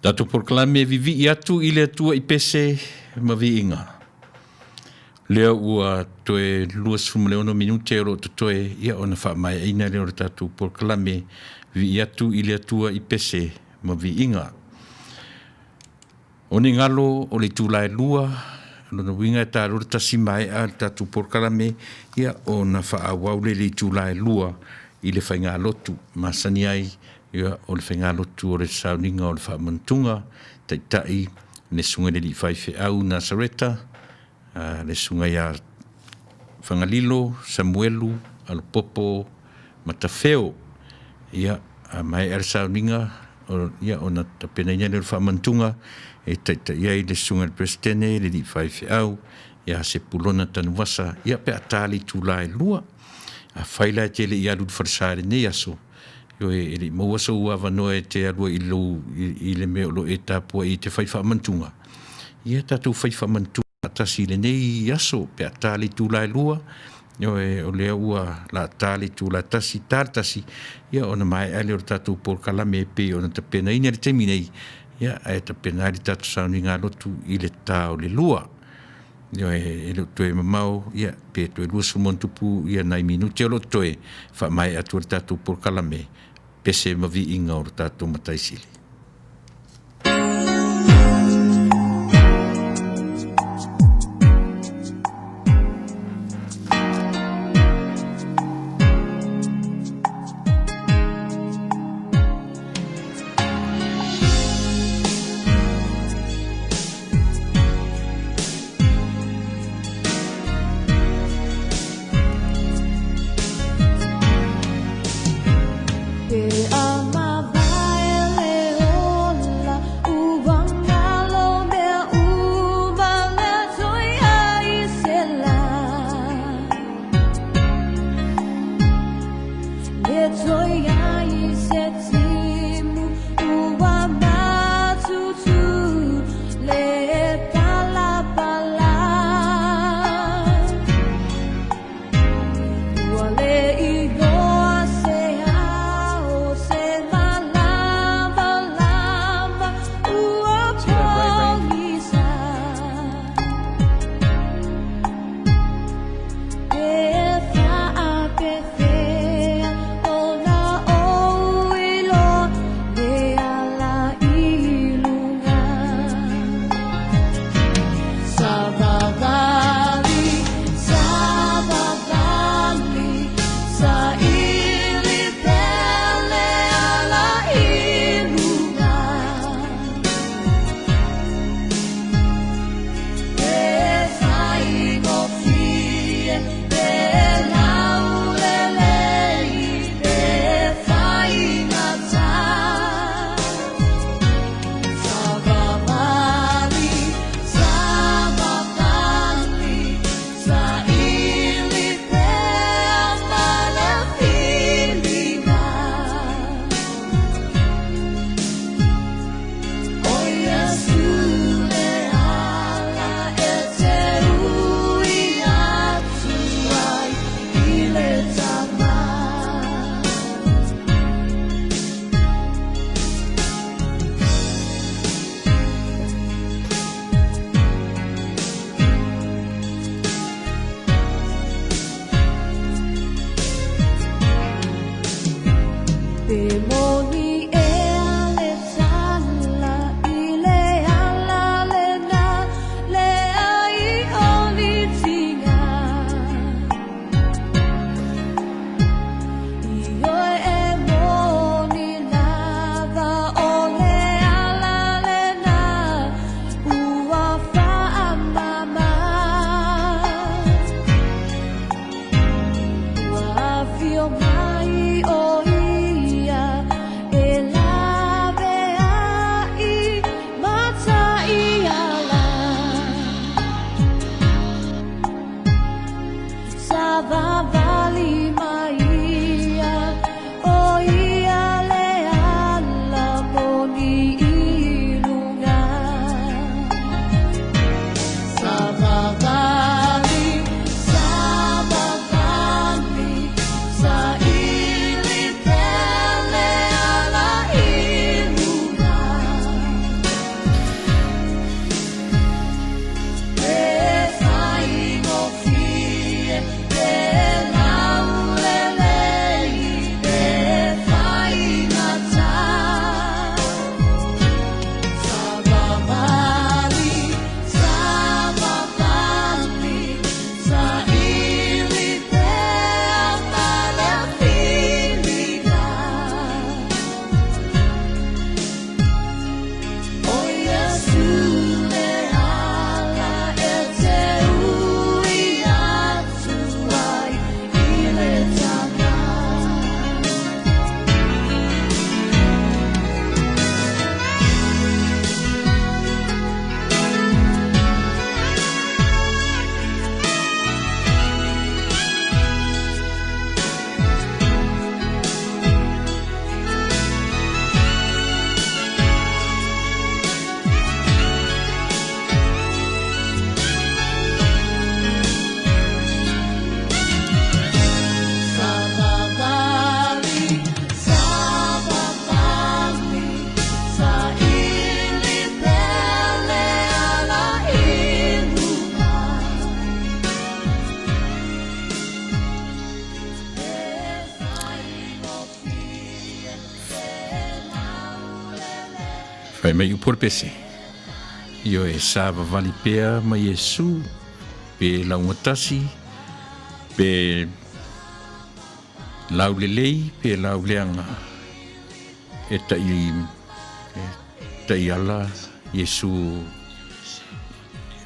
Tatou polokalame e vivii atu i le Atua i pese ma viiga. Lea ua toe 26 minute o lo o totoe ia ona faamaeaina lea o le tatou polokalame vivii atu i le Atua i pese ma viiga. O ni galo o le itula e 2, o lona uiga e ta loa le 1 maea le tatou polokalame, ia ona faaauau lea i le itula e 2 i le faigalotu. Masani ai ia o le faigalotu o le sauniga o le faamanatuga, taitai le susuga i le alii faifeau Nasareta, le susuga ia Fagalilo Samuelu Alopopo Matafeo. Ia, a maea le sauniga, ia ona tapenaina lea o le faamanatuga e taitai ai le susuga i le Peresetene, le alii faifeau ia Sepulona Tanuvasa, ia pe a ta le itula e 2. Afai la e te le i alu i le falesa i lenei aso, ioe, e le i maua sou avanoa e te alu ai i lou i le mea o lo o e tapuai ai e te fai faamanatuga, ia tatou fai faamanatuga faatasi i lenei aso pe a ta le itula e 2. Ioe, o lea ua la ta le itula e 1, ta le 1, ia ona maea lea o le tatou polokalame e pei ona tapenaina i le taimi nei, ia ae tapena ai le tatou sauniga lotu i le ta o le 2. Ioe, e le o toe mamao, ia pe toe 20+ ia nai minute o lo o totoe, faamaea atu ai le tatou polokalame, pese ma viiga o le tatou Matai Sili. Pe a mavae le Fai mai upu o le pese, Ioe, savavali pea ma Iesu, pe laugatasi, pe laulelei, pe lauleaga, e tai, e taiala Iesu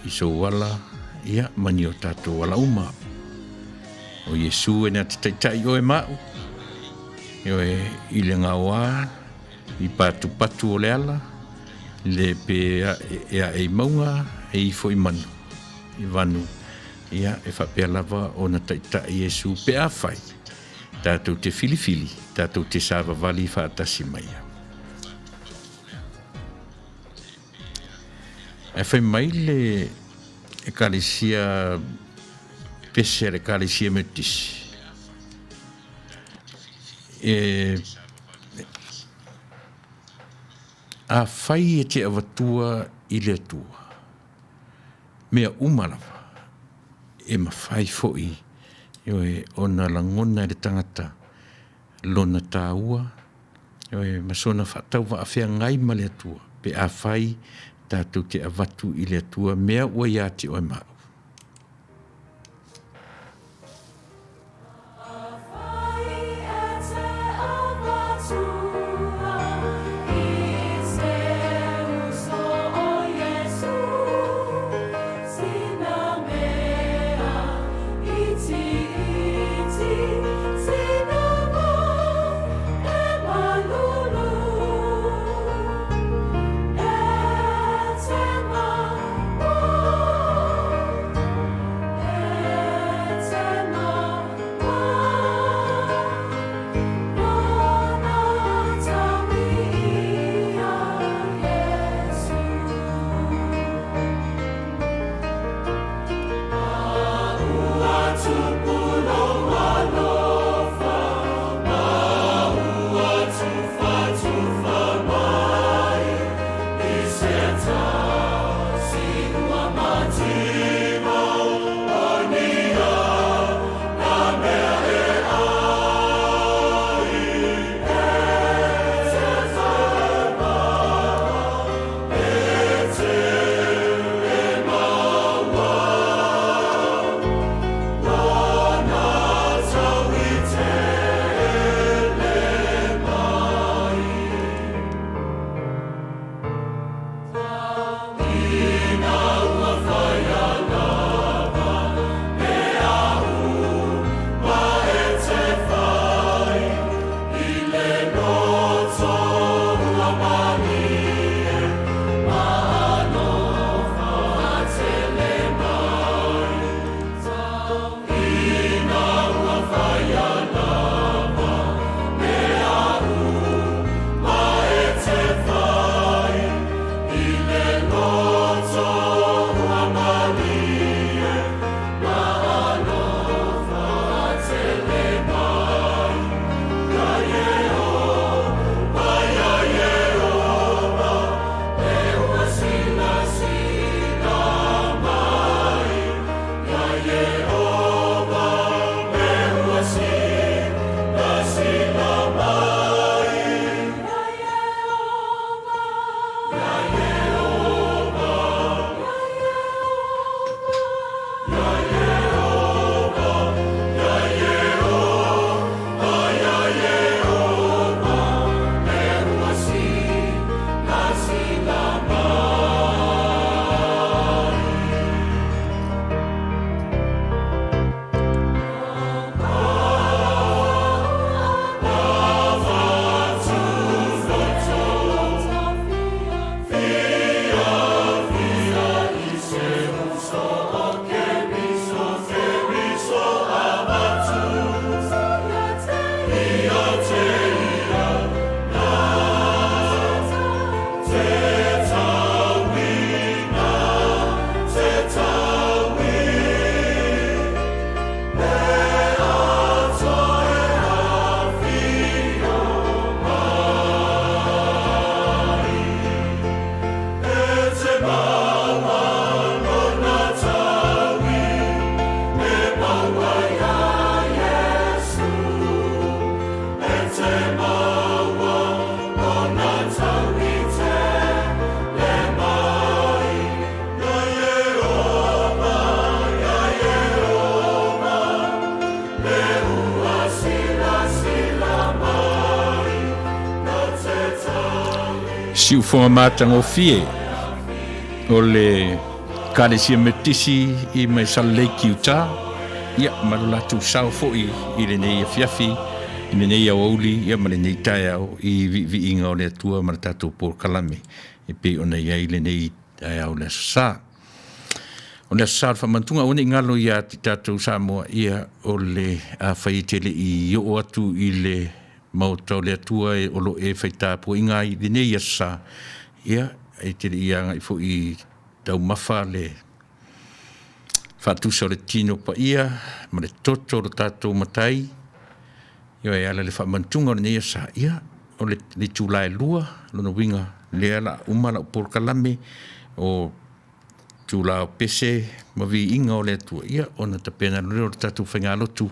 i sou ala, ia, ma ni o tatou ala uma. O Iesu e na te taitai oe ma au, ioe, i le gaoa, I patupatu o le ala, le pe e ae i mauga, e ifo i manu, i vanu, ia, e faapea lava ona taitai Iesu pe afai tatou te filifili, tatou te savavali faatasi ma ia. Ae fai mai le Ekalesia pese a le Ekalesia Metotisi, E, afai e te avatua i le Atua, mea uma lava, e mafai foi ioe, ona lagona e le tagata lona taua ioe, ma sona faatauvaafeagai ma le Atua, pe afai tatou te avatu i le Atua mea ua ia te oe ma au. Siufoga matagofie o le Ekalesia Metotisi i mai Salt Lake, Utah, ia, ma lo latou sao foi i lenei afiafi, i lenei aoauli, ia, ma lenei taeao i viiviiga o le Atua ma le tatou polokalame e pei ona i ai lenei taeao i le Aso Sa. O le Aso Sa o le Faamanatuga, aua ne i galo ia te tatou Samoa, ia, o le afai e te le i oo atu i le Maota o le Atua o lo o e fai tapuaiga ai i lenei Aso Sa, ia, e te le i agai foi i taumafa le faatusa o le tino paia ma le toto o lo tatou Matai, ia, e ala i le faamanatuga o lenei Aso Sa, ia, o le itula e 2, lona uiga, lea o le a uma lau polokalame o itula o pese ma viiga o le Atua, ia, ona tapena loa lea o le tatou faigalotu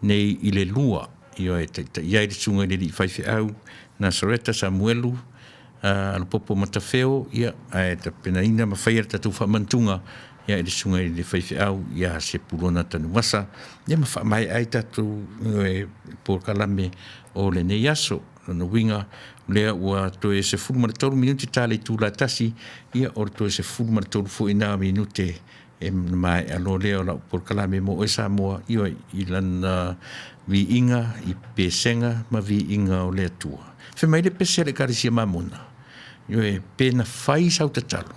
nei i le 2, ioe, e taitaia ai le susuga i le alii faifeau Nasareta Samuelu Alapopo Matafeo, ia, ae tapenaina ma faia le tatou faamanatuga, ia, e le susuga i le faifeau ia Sepulona Tanuvasa, ia ma faamaea ai tatou, ioe, polokalame o lenei aso. Lona uiga, o lea ua toe 13 minute ta le itula e 1, ia o le toe 13 foi na minute e maea loa lea o lau polokalame mo oe Samoa, ioe, i lana viiga i pesega ma viiga o le Atua. Fai mai le pese a le Ekalesia Mamona, ioe, pe na fai sau tatalo,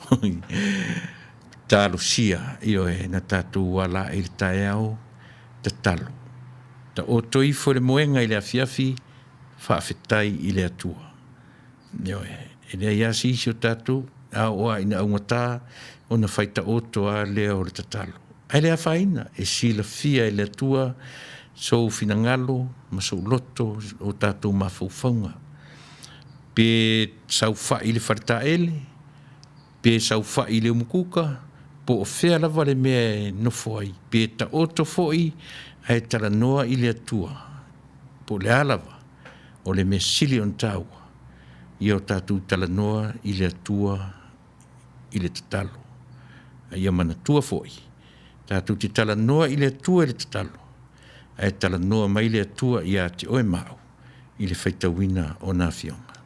talosia, ioe, na tatou ala i le taeao tatalo. Taoto ifo i le moega i le afiafi, faafetai i le Atua. Ioe, e leai lava se isi o tatou, a oo lava ina augata, ona fai taoto lava lea o le tatalo. Ae le afaina, e silafia e le Atua sou finagalo ma sou loto, o tatou mafaufauga. Pe saofai i le faletaele, pe saofai i le umukuka, po o fea lava le mea e nofo ai, pe taoto foi ae talanoa i le Atua, po o le a lava, o le mea sili ona taua, ia o tatou talanoa i le Atua i le tatalo. A ia manatua foi, tatou te talanoa i le Atua i le tatalo, ae talanoa mai le Atua ia te oe ma au i le faitauina o Ona Afioga.